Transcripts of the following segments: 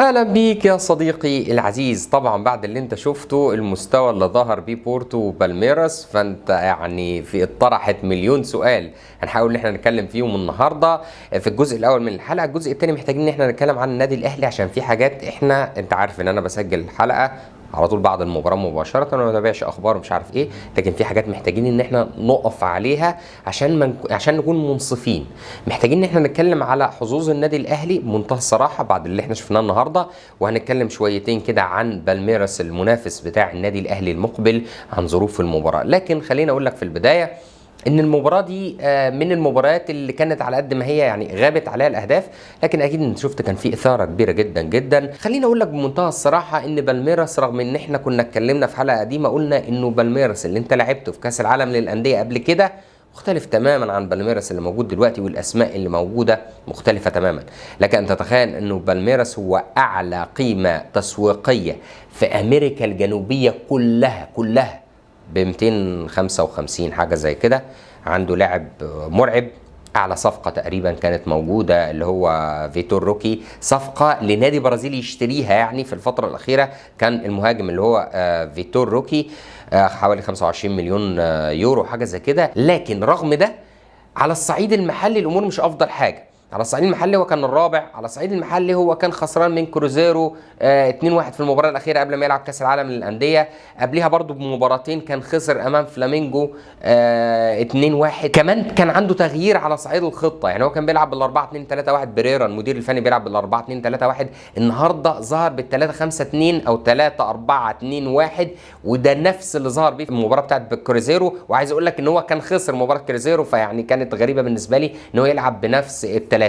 اهلا بيك يا صديقي العزيز. طبعا بعد اللي انت شفته، المستوى اللي ظهر بيه بورتو وبالميراس، فانت يعني في اتطرحت مليون سؤال هنحاول ان احنا نتكلم فيهم النهارده في الجزء الاول من الحلقة. الجزء الثاني محتاجين ان احنا نتكلم عن النادي الاهلي، عشان في حاجات احنا انت عارف ان انا بسجل الحلقة على طول بعد المباراة مباشره، وما بتابعش اخبار ومش عارف ايه، لكن في حاجات محتاجين ان احنا نقف عليها عشان من... عشان نكون منصفين. محتاجين ان احنا نتكلم على حظوظ النادي الاهلي بمنتهى الصراحة بعد اللي احنا شفناه النهارده، وهنتكلم شويتين كده عن بالميراس المنافس بتاع النادي الاهلي المقبل، عن ظروف المباراه. لكن خليني اقول لك في البداية ان المباراة دي من المباريات اللي كانت على قد ما هي يعني غابت عليها الاهداف، لكن اكيد انت شفت كان في اثاره كبيرة جدا جدا. خليني اقول لك بمنتهى الصراحة ان بالميراس، رغم ان احنا كنا اتكلمنا في حلقة قديمة قلنا انه بالميراس اللي انت لعبته في كاس العالم للاندية قبل كده مختلف تماما عن بالميراس اللي موجود دلوقتي، والاسماء اللي موجودة مختلفة تماما. لك ان تتخيل انه بالميراس هو اعلى قيمة تسويقية في امريكا الجنوبية كلها كلها ب 255 حاجة زي كده. عنده لاعب مرعب، اعلى صفقة تقريبا كانت موجودة اللي هو فيتور روكي، صفقة لنادي برازيلي يشتريها يعني في الفترة الاخيرة، كان المهاجم اللي هو فيتور روكي حوالي 25 مليون يورو حاجة زي كده. لكن رغم ده على الصعيد المحلي الامور مش افضل حاجة. على الصعيد المحلي هو كان الرابع، على الصعيد المحلي هو كان خسران من كروزيرو 2-1 في المباراة الاخيرة قبل ما يلعب كاس العالم للانديه، قبلها برضو بمباراتين كان خسر امام فلامينجو 2-1. كمان كان عنده تغيير على صعيد الخطة، يعني هو كان بيلعب بال 4-2-3-1، بريرا المدير الفني بيلعب بال 4-2-3-1، النهارده ظهر بال 3-5-2 او 3-4-2-1، وده نفس اللي ظهر بيه في المباراة بتاعت كروزيرو. وعايز اقول لك ان هو كان خسر مباراة كروزيرو، فيعني كانت غريبة بالنسبة لي ان هو يلعب بنفس الثلاثة.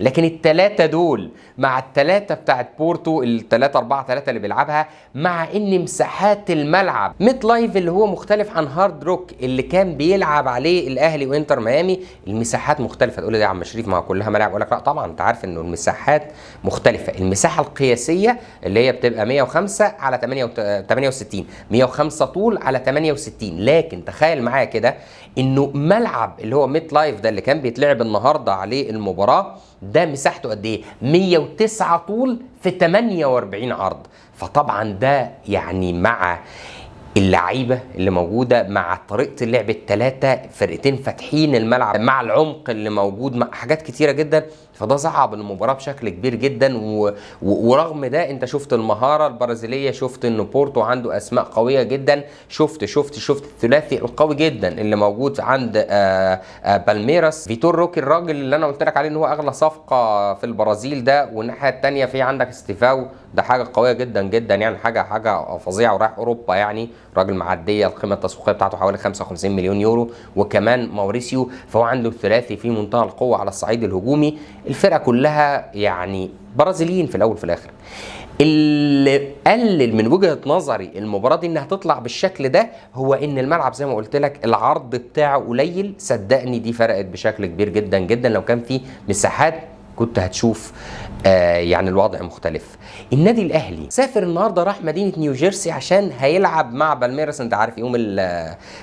لكن التلاتة دول مع التلاتة بتاعت بورتو، التلاتة أربعة تلاتة اللي بيلعبها، مع إن مساحات الملعب ميت لايف اللي هو مختلف عن هارد روك اللي كان بيلعب عليه الأهلي وإنتر ميامي، المساحات مختلفة. تقول لي ده يا عم شريف ما هو كلها ملاعب، أقول لك لا طبعا أنت عارف إنه المساحات مختلفة. المساحة القياسية اللي هي بتبقى 105 على 68، 105 طول على 68. لكن تخيل معايا كده إنه ملعب اللي هو ميت لايف ده اللي كان بيتلعب النهارده عليه المباراة ده مساحته قد ايه؟ 109 طول في 48 عرض. فطبعا ده يعني مع اللعيبة اللي موجودة، مع طريقه اللعب الثلاثة فرقتين فاتحين الملعب، مع العمق اللي موجود، مع حاجات كتيرة جدا، فده صعب المباراة بشكل كبير جدا. ورغم ده انت شفت المهارة البرازيليه، شفت ان بورتو عنده اسماء قوية جدا، شفت شفت شفت الثلاثي القوي جدا اللي موجود عند بالميراس، فيتور روكي الراجل اللي انا قلت لك عليه ان هو اغلى صفقة في البرازيل ده، والناحية الثانية في عندك ستيفاو، ده حاجة قوية جدا جدا، يعني حاجة فظيعة ورايح اوروبا، يعني راجل معدية القيمة التسويقية بتاعته حوالي 55 مليون يورو، وكمان ماوريسيو، فهو عنده الثلاثي في منتهى القوة على الصعيد الهجومي. الفرقة كلها يعني برازيليين في الاول وفي الاخر. اللي قلل من وجهه نظري المباراة دي انها تطلع بالشكل ده هو ان الملعب زي ما قلت لك العرض بتاعه قليل، صدقني دي فرقت بشكل كبير جدا جدا. لو كان في مساحات كنت هتشوف يعني الوضع مختلف. النادي الاهلي سافر النهارده، راح مدينة نيوجيرسي عشان هيلعب مع بالميراس، انت عارف يوم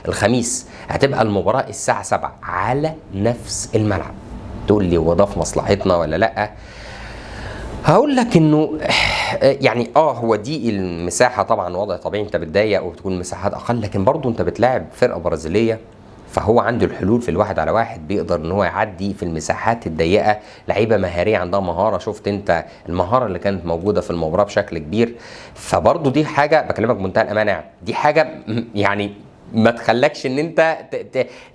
الخميس هتبقى المباراة الساعة 7 على نفس الملعب. تقول لي هو ده في مصلحتنا ولا لا؟ هقول لك انه يعني هو دي المساحة طبعا وضع طبيعي، انت بتضايق وبتكون مساحات اقل، لكن برضو انت بتلاعب فرقه برازيليه، فهو عنده الحلول في الواحد على واحد، بيقدر ان هو يعدي في المساحات الضيقه، لعيبة مهاريه عندها مهارة، شفت انت المهارة اللي كانت موجودة في المباراة بشكل كبير. فبرضو دي حاجة بكلمك بمنتهى الامانة، يعني دي حاجة يعني ما تخلكش ان انت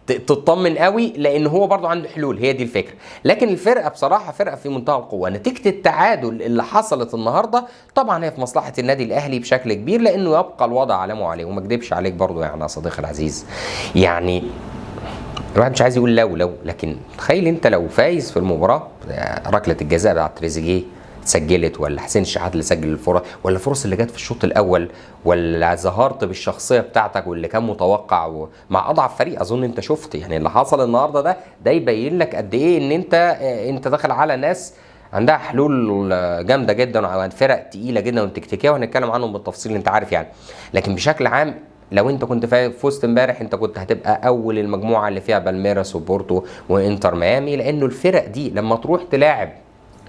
تطمن قوي، لان هو برضو عنده حلول، هي دي الفكرة. لكن الفرقة بصراحة فرقه في منتهى القوة. نتيجة التعادل اللي حصلت النهارده طبعا هي في مصلحة النادي الاهلي بشكل كبير، لانه يبقى الوضع على ما عليه. وما اكدبش عليك برضو يعني يا صديقي العزيز، يعني الواحد مش عايز يقول لو، لكن تخيل انت لو فايز في المباراة، ركلة الجزاء بتاعت تريزيجيه اتسجلت، ولا حسين الشحات اللي سجل الفرص، ولا الفرص اللي جت في الشوط الاول، ولا ظهرت بالشخصية بتاعتك واللي كان متوقع مع اضعف فريق. اظن انت شفت يعني اللي حصل النهارده ده يبين لك قد ايه ان انت داخل على ناس عندها حلول جامدة جدا وفرق تقيلة جدا وتكتيكيه، وهنتكلم عنهم بالتفصيل انت عارف يعني. لكن بشكل عام لو انت كنت فزت امبارح انت كنت هتبقى اول المجموعة اللي فيها بالميراس وبورتو وانتر ميامي، لانه الفرق دي لما تروح تلاعب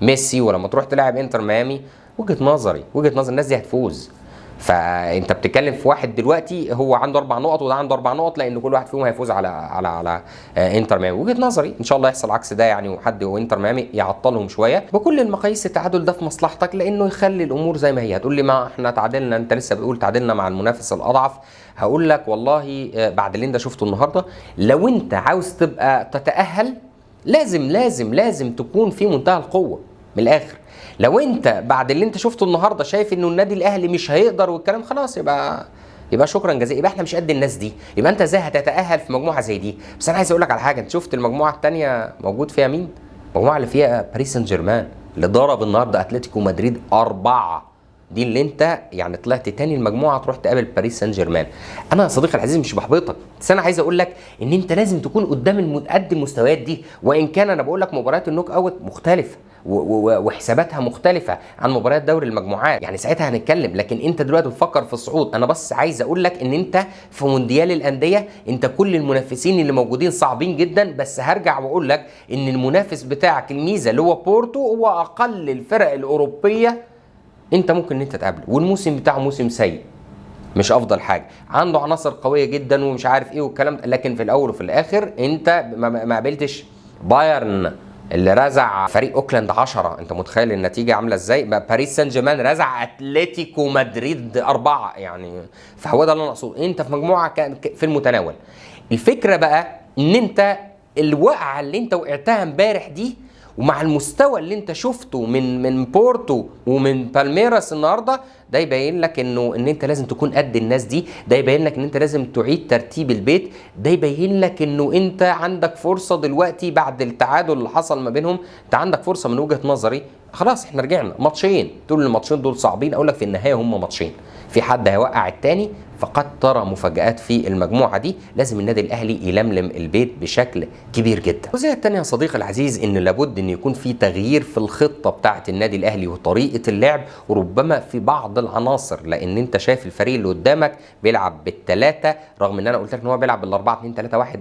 ميسي ولما تروح تلاعب انتر ميامي وجهه نظري، وجهه نظر الناس دي هتفوز. فانت بتتكلم في واحد دلوقتي هو عنده 4 نقط وده عنده 4 نقط، لان كل واحد فيهم هيفوز على انتر ميامي. وجهه نظري ان شاء الله يحصل عكس ده يعني، وحد وانتر ميامي يعطلهم شوية. بكل المقاييس التعادل ده في مصلحتك، لانه يخلي الامور زي ما هي. هتقول لي ما احنا تعادلنا، انت لسه بتقول تعادلنا مع المنافس الاضعف. هقول لك والله بعد اللي انت شفته النهارده، لو انت عاوز تبقى تتاهل لازم لازم لازم تكون في منتهى القوة من الاخر. لو انت بعد اللي انت شفته النهارده شايف انه النادي الاهلي مش هيقدر والكلام، خلاص يبقى شكرا جزيلا، يبقى احنا مش قد الناس دي، يبقى انت ازاي هتتاهل في مجموعة زي دي؟ بس انا عايز اقول لك على حاجة، انت شفت المجموعة الثانية موجود فيها مين؟ المجموعة اللي فيها باريس سان جيرمان اللي ضرب النهارده اتلتيكو مدريد 4، دي اللي انت يعني طلعت تاني المجموعة تروح تقابل باريس سان جيرمان. انا يا صديقي العزيز مش بحبطك، بس انا عايز اقول لك ان انت لازم تكون قدام قد المستويات دي. وان كان انا بقول لك مباريات ال knock out مختلفة وحساباتها مختلفة عن مباريات دوري المجموعات، يعني ساعتها هنتكلم. لكن انت دلوقتي بتفكر في الصعود. انا بس عايز اقول لك ان انت في مونديال الاندية انت كل المنافسين اللي موجودين صعبين جدا، بس هرجع واقول لك ان المنافس بتاعك الميزة اللي هو بورتو هو اقل الفرق الاوروبية انت ممكن ان انت تقابله، والموسم بتاعه موسم سيء مش افضل حاجة، عنده عناصر قوية جدا ومش عارف ايه والكلام ده، لكن في الاول وفي الاخر انت ما قابلتش بايرن اللي رزع فريق اوكلاند 10، انت متخيل النتيجة عامله ازاي؟ باريس سان جيرمان رزع اتلتيكو مدريد 4 يعني. فهو ده اللي انا اقصده، انت في مجموعة في المتناول. الفكرة بقى ان انت الوقعة اللي انت وقعتها امبارح دي، ومع المستوى اللي انت شفته من بورتو ومن بالميراس النهارده، ده يبين لك انه ان انت لازم تكون قد الناس دي، ده يبين لك ان انت لازم تعيد ترتيب البيت، ده يبين لك انه انت عندك فرصة دلوقتي بعد التعادل اللي حصل ما بينهم، انت عندك فرصة من وجهه نظري. خلاص احنا رجعنا ماتشين، تقول الماتشين دول صعبين، اقول لك في النهاية هم ماتشين، في حد هيوقع التاني، فقد ترى مفاجآت في المجموعة دي. لازم النادي الأهلي يلملم البيت بشكل كبير جدا. الجزئية الثانية يا صديقي العزيز إن لابد إن يكون في تغيير في الخطة بتاعة النادي الأهلي وطريقة اللعب، وربما في بعض العناصر، لأن أنت شايف الفريق اللي قدامك بيلعب بالثلاثة، رغم إن أنا قلت لك إن هو بيلعب بالأربعة 2 3 1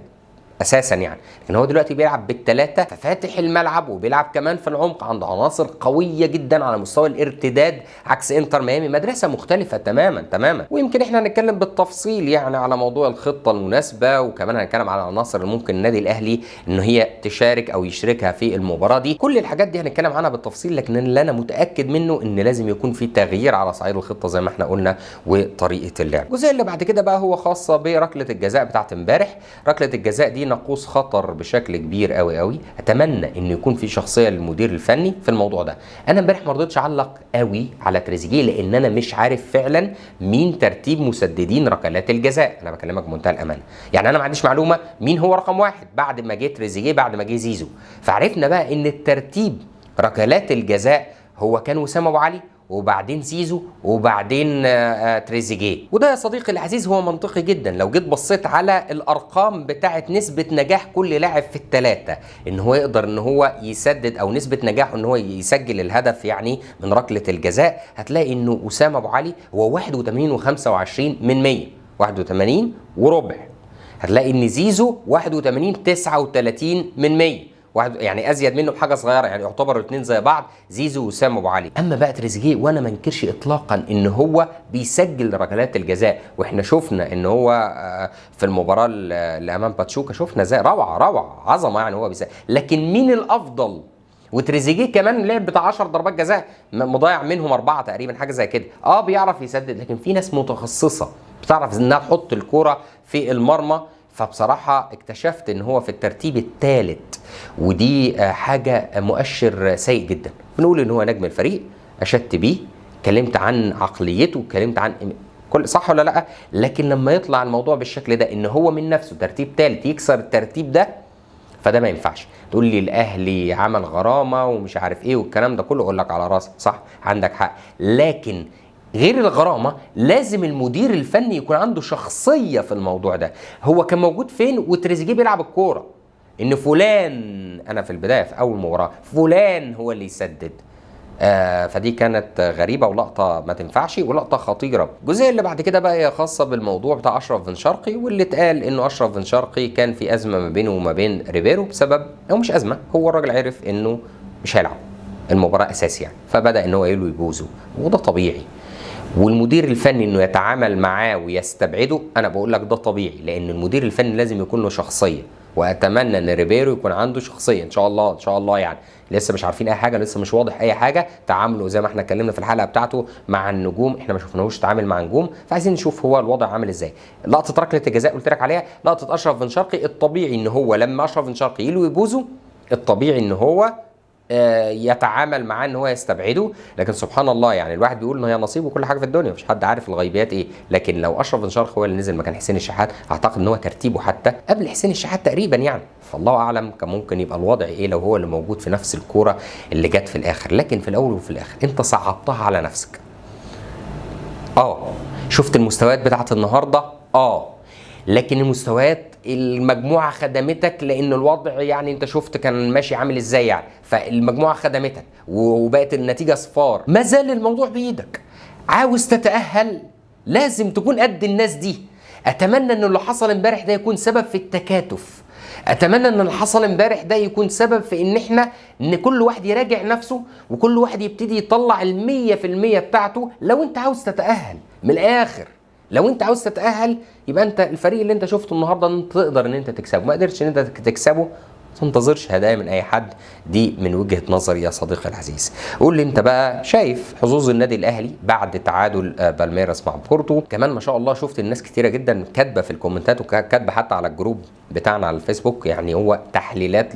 اساسا يعني، لكن هو دلوقتي بيلعب بالثلاثة، ففاتح الملعب وبيلعب كمان في العمق، عنده عناصر قوية جدا على مستوى الارتداد عكس انتر ميامي، مدرسه مختلفة تماما تماما. ويمكن احنا هنتكلم بالتفصيل يعني على موضوع الخطة المناسبة، وكمان هنتكلم على العناصر اللي ممكن النادي الاهلي ان هي تشارك او يشركها في المباراة دي. كل الحاجات دي هنتكلم عنها بالتفصيل، لكن اللي انا متاكد منه ان لازم يكون في تغيير على صعيد الخطة زي ما احنا قلنا وطريقه اللعب. الجزء اللي بعد كده بقى هو خاصة بركله الجزاء بتاعت امبارح. ركلة الجزاء دي ناقوس خطر بشكل كبير قوي قوي. اتمنى ان يكون في شخصية للمدير الفني في الموضوع ده. انا امبارح ما رضيتش اعلق قوي على تريزيجيه لان انا مش عارف فعلا مين ترتيب مسددين ركلات الجزاء، انا بكلمك بمنتهى الامانة، يعني انا ما عنديش معلومة مين هو رقم واحد بعد ما جه تريزيجيه، بعد ما جه زيزو. فعرفنا بقى ان الترتيب ركلات الجزاء هو كان وسام ابو علي وبعدين زيزو وبعدين تريزيجيه. وده يا صديقي العزيز هو منطقي جدا لو جيت بصيت على الارقام بتاعه نسبه نجاح كل لاعب في الثلاثة، ان هو يقدر ان هو يسدد او نسبه نجاحه ان هو يسجل الهدف يعني من ركلة الجزاء، هتلاقي انه وسام ابو علي هو 81 و25 من 100، 81 وربع. هتلاقي ان زيزو 81 39 من 100، واحد يعني ازيد منه بحاجة صغيرة، يعني يعتبر الاثنين زي بعض زيزو وسام ابو علي. اما بقى تريزيجيه، وانا ما انكرش اطلاقا ان هو بيسجل ركلات الجزاء، واحنا شفنا ان هو في المباراة اللي امام باتشوكا شفنا زي روعه روعه عظمه يعني هو بيسجل، لكن مين الافضل؟ وتريزيجيه كمان لعب بتاع 10 ضربات جزاء مضيع منهم 4 تقريبا حاجة زي كده، بيعرف يسدد، لكن في ناس متخصصة بتعرف انها تحط الكورة في المرمى. فبصراحة اكتشفت ان هو في الترتيب الثالث، ودي حاجة مؤشر سيء جدا. بنقول ان هو نجم الفريق، اشدت بيه، اتكلمت عن عقليته، اتكلمت عن كل صح ولا لا، لكن لما يطلع الموضوع بالشكل ده ان هو من نفسه ترتيب ثالث يكسر الترتيب ده، فده ما ينفعش. تقول لي الاهلي عمل غرامة ومش عارف ايه والكلام ده كله، اقول لك على راسي صح، عندك حق، لكن غير الغرامة لازم المدير الفني يكون عنده شخصية في الموضوع ده. هو كان موجود فين وتريزيجيه بيلعب الكورة؟ ان فلان، انا في البداية في اول مباراة فلان هو اللي يسدد، فدي كانت غريبة ولقطه ما تنفعش ولقطه خطيرة. الجزئية اللي بعد كده بقى هي خاصة بالموضوع بتاع اشرف بن شرقي، واللي اتقال انه اشرف بن شرقي كان في ازمة ما بينه وما بين ريبيرو بسبب، او مش ازمة، هو الراجل عرف انه مش هيلعب، المباراة اساسي يعني، فبدا ان هو يلوي بوزه وده طبيعي. والمدير الفني انه يتعامل معاه ويستبعده، انا بقول لك ده طبيعي، لان المدير الفني لازم يكون له شخصية، واتمنى ان ريبيرو يكون عنده شخصية ان شاء الله. ان شاء الله يعني لسه مش عارفين اي حاجة، لسه مش واضح اي حاجة. تعامله زي ما احنا اتكلمنا في الحلقة بتاعته مع النجوم، احنا ما شفناهوش تعامل مع نجوم، فعايزين نشوف هو الوضع عامل ازاي. لقطة ركلة الجزاء قلت لك عليها، لقطة اشرف بن شرقي، الطبيعي ان هو لما اشرف بن شرقي يلوي بوزه الطبيعي ان هو يتعامل معاه ان هو يستبعده، لكن سبحان الله يعني الواحد بيقول ان هي نصيب وكل حاجة في الدنيا، مفيش حد عارف الغيبيات ايه. لكن لو اشرف بن شرقي هو اللي نزل مكان حسين الشحات، اعتقد ان هو ترتيبه حتى قبل حسين الشحات تقريبا يعني، فالله اعلم كان ممكن يبقى الوضع ايه لو هو اللي موجود في نفس الكورة اللي جت في الاخر. لكن في الاول وفي الاخر انت صعبتها على نفسك. شفت المستويات بتاعت النهارده، لكن المستويات المجموعة خدمتك، لان الوضع يعني انت شفت كان ماشي عامل ازاي يعني، فالمجموعه خدمتك وبقت النتيجة صفار. ما زال الموضوع بايدك، عاوز تتاهل لازم تكون قد الناس دي. اتمنى ان اللي حصل امبارح ده يكون سبب في التكاتف، اتمنى ان اللي حصل امبارح ده يكون سبب في ان احنا ان كل واحد يراجع نفسه وكل واحد يبتدي يطلع 100% بتاعته. لو انت عاوز تتاهل من الاخر، لو انت عاوز تتاهل يبقى انت الفريق اللي انت شفته النهارده انت تقدر ان انت تكسبه، ما قدرتش ان انت تكسبه ما تنتظرش هدايا من اي حد. دي من وجهة نظري يا صديقي العزيز. قول لي انت بقى شايف حظوظ النادي الاهلي بعد تعادل بالميراس مع بورتو؟ كمان ما شاء الله شفت الناس كتيرة جدا كاتبه في الكومنتات وكاتبه حتى على ال group بتاعنا على الفيسبوك، يعني هو تحليلات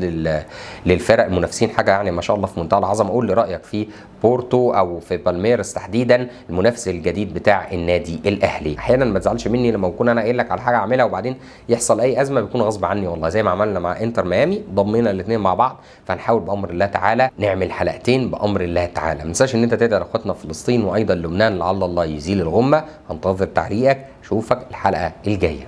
للفرق المنافسين، حاجة يعني ما شاء الله في منتهى العظمة. قول لي رايك في بورتو او في بالميراس تحديدا، المنافس الجديد بتاع النادي الاهلي. احيانا ما تزعلش مني لما بكون انا قايل لك على حاجة اعملها وبعدين يحصل اي ازمة، بيكون غصب عني والله، زي ما عملنا مع انتر ميامي ضمينا الاثنين مع بعض. فهنحاول بامر الله تعالى نعمل حلقتين بامر الله تعالى. ما تنساش ان انت تدعي لاخواتنا في فلسطين وايضا لبنان لعل الله يزيل الغمة. هنتظر تعليقك، اشوفك الحلقة الجاية.